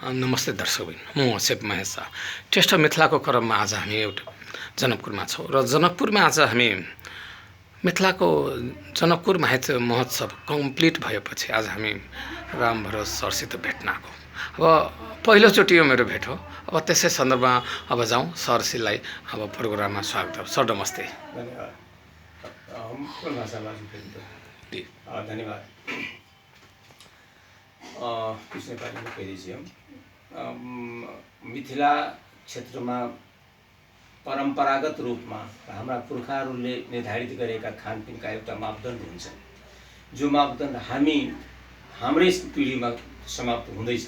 नमस्ते दर्शकबिन, म सेप महेश शाह। टेस्ट मिथिलाको क्रममा आज हामी एउटा जनकपुरमा छौँ र जनकपुरमा आज हामी मिथिलाको जनकपुर माहित महोत्सव कम्प्लिट भएपछि आज हामी राम भरोस सरसित भेट्न आएको। अब पहिलोचोटि यो मेरो भेट हो। अब त्यसै सन्दर्भमा अब जाउँ सरसितलाई अब प्रोग्राममा स्वागत। सर नमस्ते। धन्यवाद। हम कौन भाषा में जी धन्यवाद। कुछ नेपाली में कह दीजिए हम मिथिला क्षेत्र में परंपरागत रूप में हमारा पुर्खाहरूले निर्धारित गरेका खानपिनका एउटा मापदण्ड हुन्छ, जो मापदण्ड हाम्रै पिँढीमा समाप्त हुँदैछ।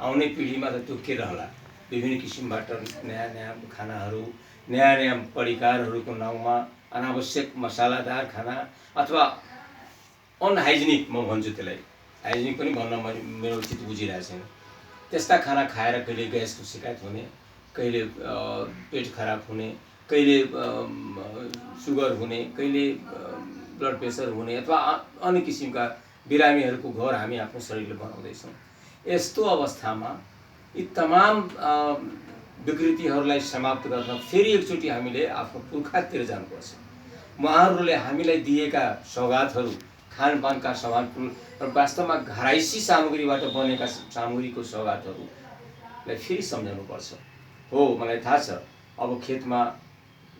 आउने पिँढीमा त त्यो के रहला, विभिन्न किसिमबाट नयाँ नयाँ खानाहरू, नयाँ नयाँ परिकारहरूको नाउँमा अनावश्यक मसालादार खाना अथवा अनहाइजेनिक, म भन्छु त्यसलाई हाइजेनिक पनि भन्न मेरो उचित बुझिरहेको छैन, त्यस्ता खाना खाएर कहिले ग्यासको शिकायत हुने, कहिले पेट खराब हुने, कहिले सुगर हुने, कहिले ब्लड प्रेसर हुने अथवा अन्य किसिमका बिरामीहरूको घर हामी आफ्नो शरीरले बनाउँदैछौँ। यस्तो अवस्थामा यी तमाम विकृतिहरूलाई समाप्त गर्न फेरि एकचोटि हामीले आफ्नो पुर्खातिर जानुपर्छ। उहाँहरूले हामीलाई दिएका सौगातहरू, खानपानका सामग्री र वास्तवमा घराइसी सामग्रीबाट बनेका सामग्रीको सौगातहरूलाई फेरि सम्झाउनुपर्छ। हो, मलाई थाहा छ अब खेतमा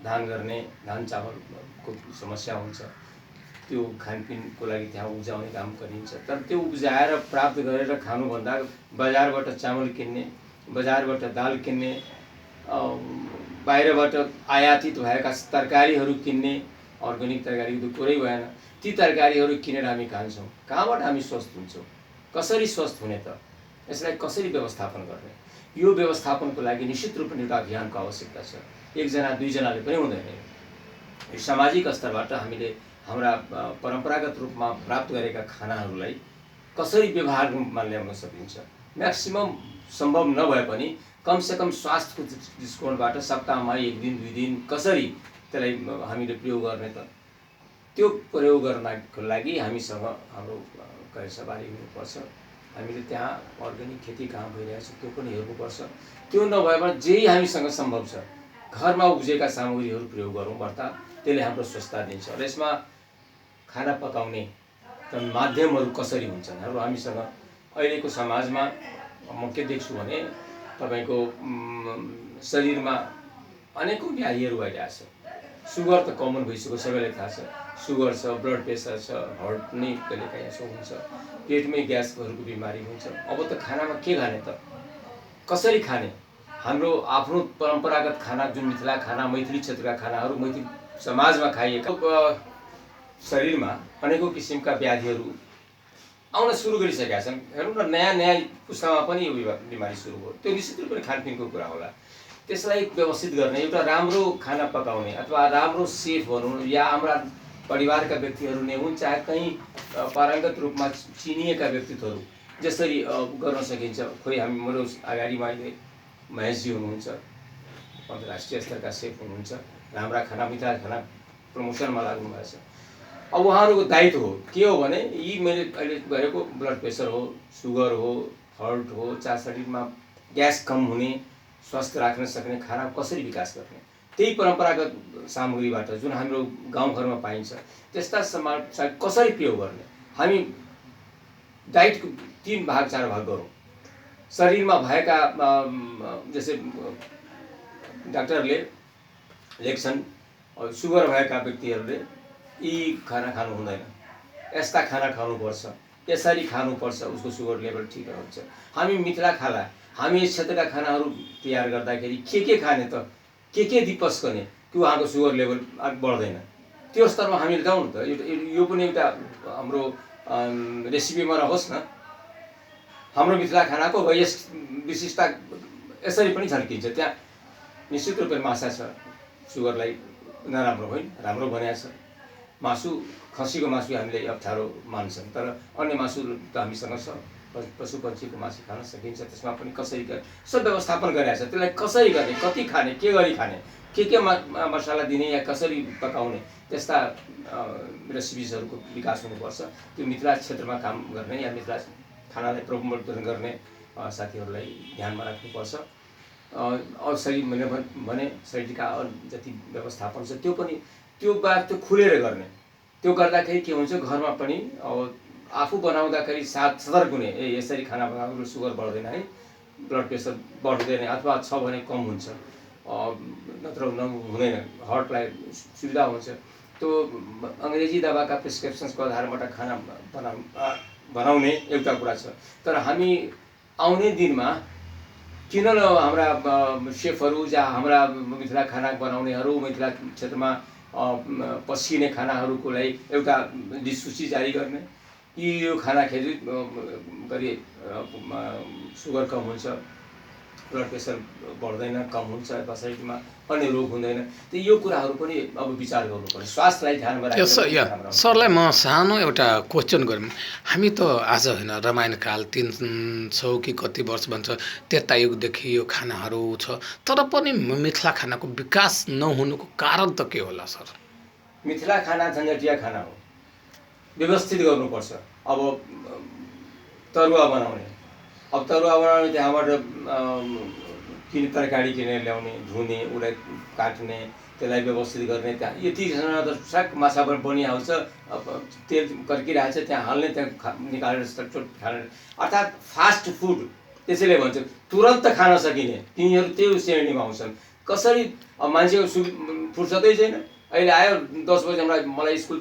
धान गर्ने, धान चामलको समस्या हुन्छ, त्यो खानपिनको लागि त्यहाँ उब्जाउने काम गरिन्छ, तर त्यो उब्जाएर प्राप्त गरेर खानुभन्दा बजारबाट चामल किन्ने, बजारबाट दाल किन्ने, बाहिरबाट आयातित भएका तरकारीहरू किन्ने, अर्ग्यानिक तरकारी त कुरै भएन, ती तरकारीहरू किनेर हामी खान्छौँ। कहाँबाट हामी स्वस्थ हुन्छौँ? कसरी स्वस्थ हुने त? यसलाई कसरी व्यवस्थापन गर्ने? यो व्यवस्थापनको लागि निश्चित रूपमा एउटा अभियानको आवश्यकता छ। एकजना दुईजनाले पनि हुँदैन। यो सामाजिक स्तरबाट हामीले हाम्रा परम्परागत रूपमा प्राप्त गरेका खानाहरूलाई कसरी व्यवहारमा ल्याउन सकिन्छ? म्याक्सिमम सम्भव नभए पनि कमसेकम स्वास्थ्यको दृष्टिकोणबाट सप्ताहमा एक दिन दुई दिन कसरी त्यसलाई हामीले प्रयोग गर्ने त? त्यो प्रयोग गर्नको लागि हामीसँग हाम्रो कार्यसभाली हुनुपर्छ। हामीले त्यहाँ अर्ग्यानिक खेती कहाँ भइरहेछ त्यो पनि हेर्नुपर्छ। त्यो नभए पनि जे हामीसँग सम्भव छ घरमा उब्जेका सामग्रीहरू प्रयोग गरौँ बढ्ता, त्यसले हाम्रो स्वस्थता दिन्छ। र यसमा खाना पकाउने माध्यमहरू कसरी हुन्छन्? हामीसँग अहिलेको समाजमा म के देख्छु भने तपाईको शरीरमा अनेकौं व्याधिहरू भइरहेछ। सुगर त कमन भइसक्यो, सबैलाई थाहा छ। सुगर छ, ब्लड प्रेसर छ, हार्ट नै कहिलेकाहीँ यसो हुन्छ, पेटमै ग्यासहरूको बिमारी हुन्छ। अब त खानामा के खाने त? कसरी खाने? हाम्रो आफ्नो परम्परागत खाना, जुन मिथिला खाना, मैथिली क्षेत्रका खानाहरू, मैथिली समाजमा खाइएका शरीरमा अनेकौं किसिमका व्याधिहरू आउन सुरु गरिसकेका छन्। हेर्नु न, नयाँ नयाँ पुस्तामा पनि यो बिमारी सुरु भयो। त्यो निश्चित रूपले खानपिनको कुरा होला। त्यसलाई व्यवस्थित गर्ने, एउटा राम्रो खाना पकाउने अथवा राम्रो सेफ भनौँ या हाम्रा परिवारका व्यक्तिहरू नै हुन्, चाहे कहीँ पारङ्गत रूपमा चिनिएका व्यक्तित्वहरू जसरी गर्न सकिन्छ। खोइ हाम्रो अगाडिमा अहिले महेशजी हुनुहुन्छ, अन्तर्राष्ट्रिय स्तरका सेफ हुनुहुन्छ, राम्रा खाना, मिठा खाना प्रमोसनमा लाग्नु भएको छ। अब उहाँहरूको दायित्व हो के हो भने यी मैले अहिले गरेको ब्लड प्रेसर हो, सुगर हो, हार्ट हो, चाहे शरीरमा ग्यास कम हुने, स्वास्थ्य राख्न सक्ने खाना कसरी विकास गर्ने? त्यही परम्परागत सामग्रीबाट जुन हाम्रो गाउँघरमा पाइन्छ त्यस्ता सामग्री कसरी प्रयोग गर्ने? हामी डाइटको 3 भाग 4 भाग गरौँ। शरीरमा भएका जस्तै डाक्टरले लेख्छन्, सुगर भएका व्यक्तिहरूले यी खाना खानु हुँदैन, यस्ता खाना खानुपर्छ, यसरी खानुपर्छ, उसको सुगर लेभल ठिक हुन्छ। हामी मिथिला खाना, हामी यस क्षेत्रका खानाहरू तयार गर्दाखेरि के खाने त? के दिपस्कने कि उहाँको सुगर लेभल बढ्दैन? त्यो स्तरमा हामीले जाउँ न त। यो पनि एउटा हाम्रो रेसिपीमा रहोस् न। हाम्रो मिथिला खानाको यस विशिष्टता यसरी पनि झल्किन्छ। त्यहाँ निश्चित रूपले माछा छ, सुगरलाई नराम्रो होइन, राम्रो बनाएको छ। मासु, खसीको मासु हामीले अप्ठ्यारो मान्छन्, तर अन्य मासु त हामीसँग छ। पशु पक्षीको मासु खान सकिन्छ। त्यसमा पनि कसरी सब व्यवस्थापन गरेको छ। त्यसलाई कसरी गर्ने, कति खाने, के गरी खाने, के मसला दिने या कसरी पकाउने, त्यस्ता रेसिपिजहरूको विकास हुनुपर्छ। त्यो मिथिला क्षेत्रमा काम गर्ने या मिथिला खानालाई प्रमोट गर्ने साथीहरूलाई ध्यानमा राख्नुपर्छ। शरीर भने शरीरका जति व्यवस्थापन छ त्यो पनि त्यो बात त्यो खुलेर गर्ने। त्यो गर्दाखेरि के हुन्छ, घरमा पनि अब आफू बनाउँदाखेरि सतर्क हुने, यसरी खाना बनाउँदा सुगर बढ्दैन है, ब्लड प्रेसर बढ्दैन अथवा छ भने कम हुन्छ, नत्र हुँदैन, हार्टलाई सुविधा हुन्छ। त्यो अङ्ग्रेजी दबाका प्रिस्क्रिप्सन्सको आधारबाट खाना बनाउने एउटा कुरा छ। तर हामी आउने दिनमा किन न हाम्रा सेफहरू जहाँ हाम्रा मिथिला खाना बनाउनेहरू मिथिला क्षेत्रमा पस्किने खानाहरूको लागि एउटा सूची जारी गर्ने कि यो खाना खेली गरी सुगर कम हुन्छ, ब्लड प्रेसर बढ्दैन, कम हुन्छ, अथवा शरीरमा अन्य रोग हुँदैन। त यो कुराहरू पनि अब विचार गर्नुपर्छ, स्वास्थ्यलाई ध्यानमा राखेर। सरलाई म सानो एउटा क्वेसन गरौँ। हामी त आज होइन रामायणकाल 300 कि कति वर्ष भन्छ त्रेतायुगदेखि यो खानाहरू छ, तर पनि मिथिला खानाको विकास नहुनुको कारण त के होला सर? मिथिला खाना झन्झटिया खाना हो, व्यवस्थित गर्नुपर्छ। अब तरुवा बनाउने, त्यहाँबाट तरकारी किनेर ल्याउने, धुने, उसलाई काट्ने, त्यसलाई व्यवस्थित गर्ने, त्यहाँ यतिजना त साग माछा पनि बनिहाल्छ, तेल कर्किरहेको छ त्यहाँ हाल्ने, त्यहाँ निकालेर खाने, अर्थात् फास्ट फुड त्यसैले भन्छ तुरन्त खान सकिने, तिनीहरू त्यो श्रेणीमा आउँछन्। कसरी मान्छेको फुर्सदै छैन, अहिले आयो 10 बजे मलाई स्कुल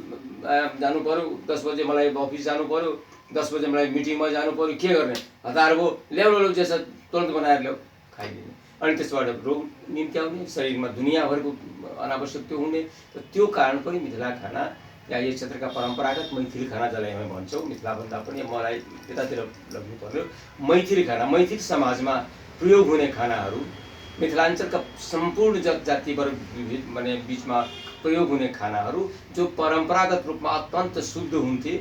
जानु पऱ्यो, 10 बजे मलाई अफिस जानु पऱ्यो, 10 बजे मलाई मिटिङमा जानु पऱ्यो, के गर्ने, हतार भयो, ल्याउनु जे छ तुरन्त बनाएर ल्याऊ खाइदिने, अनि त्यसबाट रोग निम्ति आउने, शरीरमा दुनियाँभरको अनावश्यक त्यो हुने। त्यो कारण पनि मिथिला खाना या यस क्षेत्रका परम्परागत मैथिली खाना जसलाई हामी भन्छौँ, मिथिलाभन्दा पनि मलाई यतातिर लग्नु पर्यो, मैथिली खाना, मैथिली समाजमा प्रयोग हुने खानाहरू, मिथिलाञ्चलका सम्पूर्ण जाति वर्ग माने बिचमा प्रयोग हुने खानाहरू जो परम्परागत रूपमा अत्यन्त शुद्ध हुन्थे,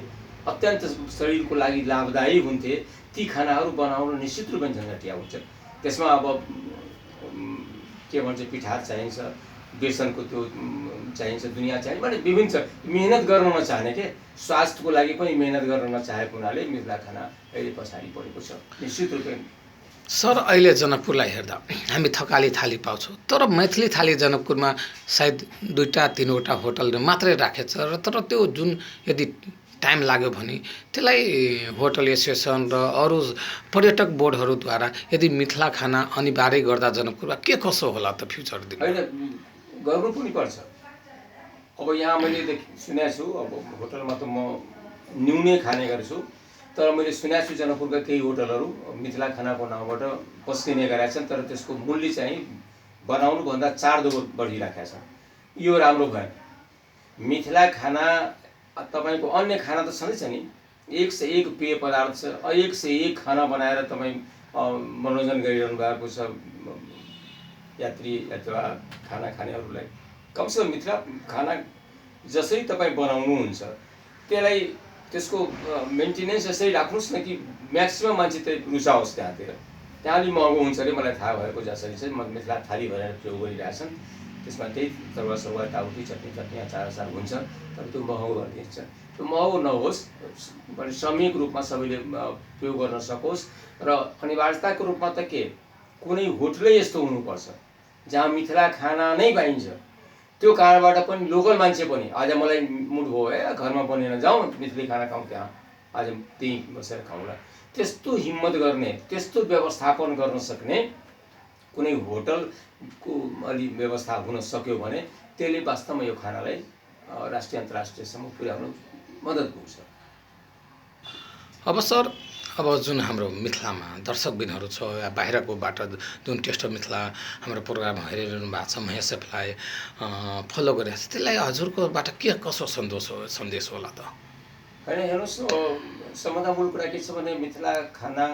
अत्यन्त शरीरको लागि लाभदायी हुन्थे, ती खानाहरू बनाउन निश्चित रूपमा झन्झटिया हुन्छ। त्यसमा अब के भन्छ, पिठार चाहिन्छ, बेसनको त्यो चाहिन्छ, दुनियाँ चाहिन्छ, भने विभिन्न छ। मेहनत गर्न नचाहने के स्वास्थ्यको लागि पनि मेहनत गर्न नचाहेको हुनाले मिथिला खाना अहिले पछाडि परेको छ निश्चित रूपमा। सर अहिले जनकपुरलाई हेर्दा हामी थकाली थाली पाउँछौँ, तर मैथिली थाली जनकपुरमा सायद 2-3वटा होटलले मात्रै राखेछ र तर त्यो जुन यदि टाइम लाग्यो भने त्यसलाई होटल एसोसिएसन र अरू पर्यटक बोर्डहरूद्वारा यदि मिथिला खाना अनिवार्य गर्दा जनकपुरमा के कसो होला त फ्युचर दिन? होइन, गर्नु पनि पर्छ। अब यहाँ मैले सुनेको छु, अब होटलमा त म न्यूनै खाने गर्छु, तर मैले सुनेको छु जनकपुरका केही होटलहरू मिथिला खानाको नामबाट पस्किने गरेका छन्, तर त्यसको मूल्य चाहिँ बनाउनुभन्दा 4 दुगो बढिराखेका छन्। यो राम्रो भएन। मिथिला खाना तपाईँको अन्य खाना त छँदैछ नि, 1 से 1 पेय पदार्थ छ, 1 से 1 खाना बनाएर तपाईँ मनोरञ्जन गरिरहनु भएको छ यात्री अथवा खाना खानेहरूलाई। कमसेकम मिथिला खाना जसरी तपाईँ बनाउनुहुन्छ त्यसलाई त्यसको मेन्टेनेन्स यसरी राख्नुहोस् न कि म्याक्सिमम मान्छे त्यही रुचाओस् त्यहाँतिर। त्यहाँ अलिक महँगो हुन्छ अरे मलाई थाहा भएको जसरी चाहिँ मिथिला थाली भनेर प्रयोग गरिरहेछन्, त्यसमा त्यही तरुवा सरुवा टाउटी चटनी अचार हुन्छ, तर त्यो महँगो गरिदिन्छ। त्यो महँगो नहोस्, सामूहिक रूपमा सबैले प्रयोग गर्न सकोस्। र अनिवार्यताको रूपमा त के कुनै होटलै यस्तो हुनुपर्छ जहाँ मिथिला खाना नै पाइन्छ, त्यो कारणबाट पनि लोकल मान्छे पनि आज मलाई मुड भयो है घरमा बनेर जाउँ मिथिला खाना खाउँ, त्यहाँ आज त्यहीँ बसेर खाउँला, त्यस्तो हिम्मत गर्ने, त्यस्तो व्यवस्थापन गर्न सक्ने कुनै होटलको अलि व्यवस्था हुन सक्यो भने त्यसले वास्तवमा यो खानालाई राष्ट्रिय अन्तर्राष्ट्रियसम्म पुर्याउन मद्दत पुग्छ। अब सर, अब जुन हाम्रो मिथिलामा दर्शकबिनहरू छ या बाहिरकोबाट जुन टेस्ट अफ मिथिला हाम्रो प्रोग्राम हेरिरहनु भएको छ, महेश एफलाई फलो गरिरहेको छ, त्यसलाई हजुरकोबाट के कसो सन्देश होला त? होइन, हेर्नुहोस्, सबभन्दा मूल कुरा के छ भने मिथिला खाना